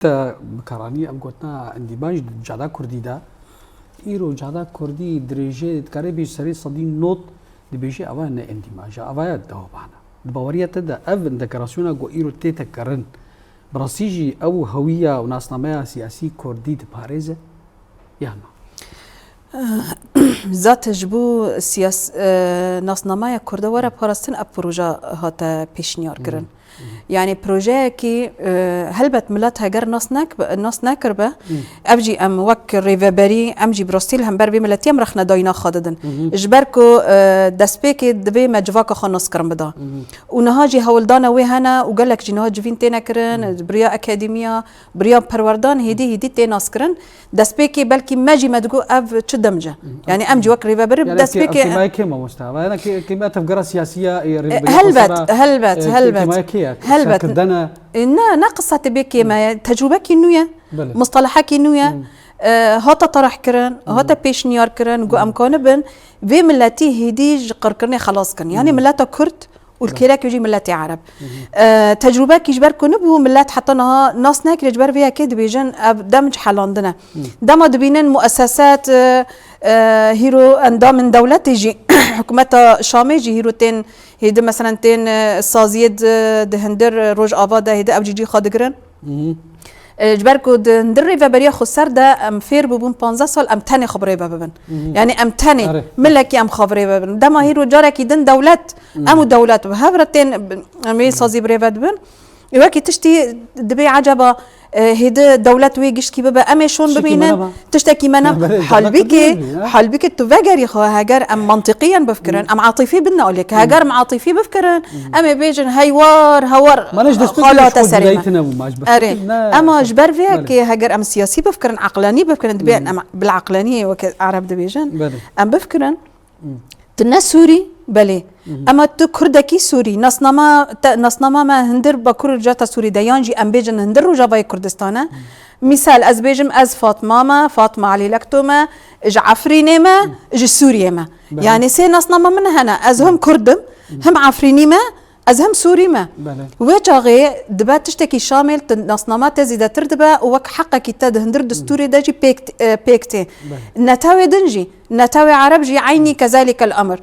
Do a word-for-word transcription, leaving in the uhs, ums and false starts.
Te bi karanî ev gotina endîmaj di cada kurdî de. Îro cada kurdî dirêjê dikare bêj serê sedî not dibêje ava ne endîmaja, ava ye dewabana. Di baweriya te de ev deklarasyona ku îro tête kirin, bi rastî jî ew hewiya û nasnameya siyasî kurdî diparêze? Yan na? Zaten ji bo siyas-, e, nasnameya Kurda were parastin ev proje hate pêşniyar kirin. Yani projeyekî, e, helbet milet heger nas nek-, nas nekiribe, ev jî em wek rêveberî, em jî bi rastî li hember vê miletî em rexnedayîna xwe didin. Ji ber ku, e, destpêkê divê me civaka xwe naskirin bida. Û niha jî hewldana wê hene û gelek jî niha civîn têne kirin, bi riya akademiya, bi riya perwerdan hêdî hêdî tê naskirin. Destpêkê belkî me jî me digot ev çi demc e. Yani em jî wek rêveberî destpêkê. Kêmaya kê mamoste? Ava yana kê-, kêmaya tevgera siyasî ya, ê, rêveberiya xwe sera, helbet, e, kê-, helbet. Kêmaya kê ye? Helbet. Serkirdene? E, ne, ne qisa tê bê kême ye. Tecrûbekî nû ye. Belê. Mustalahekî nû ye. E, hate terih kirin, hate pêşniyar kirin, got em kanibin vê miletî hêdî ji qirkirinê xelas kirin. Yani mileta Kurd û li kêlekê jî miletê Ereb. E, tecrûbekî ji ber ku nibû, milet heta niha nas nekiriye, ji ber vê yekê dibêjin ev demc helandine. Dema dibînin mueseset, e, e, hîro endamên dewletê jî, hikûmeta Şamê jî hîro tên hêdi, meselen tên, e, saziyê di, di hindir Rojava de hêdi ev jî cî xwe digirin. E, ji ber ku di hundir rêveberiya xweser de em fêr bûbûn panzdeh sal, em tenê xwe bi rê ve bibin. Yani em tenê, milekî em xwe bi rê ve bibin. Dema hîro carekî din dewlet, em û dewlet bi hev re tên, em ê sazî bi rê ve dibin. Ê wekî tiştî dibê eceba, e, hêdi dewlet wê giştkî bibe, em ê şûn bimînin, tiştekî me ne. Halbîkê, halbîkê tu vegerî xwe, heger em mantiqiyen bifkirin, em atîfî bin alêk. Heger em atîfî bifkirin, em ê bêjin heywar, hewar, xala te serê me. Erê, ema ji ber vê yekê heger em siyasî bifkirin, eqlenî bifkirin, dibê em bil eqleniyê weke Ereb dibêjin, em bifkirin. Tu ne Sûrî, belê. Ema tu Kurdekî Sûrî, nasnama te, nasnama me hundir Bakur û Rojhilata Sûrî de, yan jî em bêjin hundir Rojavayê Kurdistan e. Mîsal, ez bêjim, ez Fatma me, Fatma Elî Lekto me, ji Efrînê me, ji Sûriyê me. Yani sê nasnama min hene. Ez him Kurd im, him Efrînî me, ez him Sûrî me. Wê çaxê dibe tiştekî şamil, tu nasnama te zêdetir dibe û wek heqekî te di hundir distûrê de jî pêk, e, pêk tê. Netewê din jî, netewê Ereb jî eynî kezalîk el emr.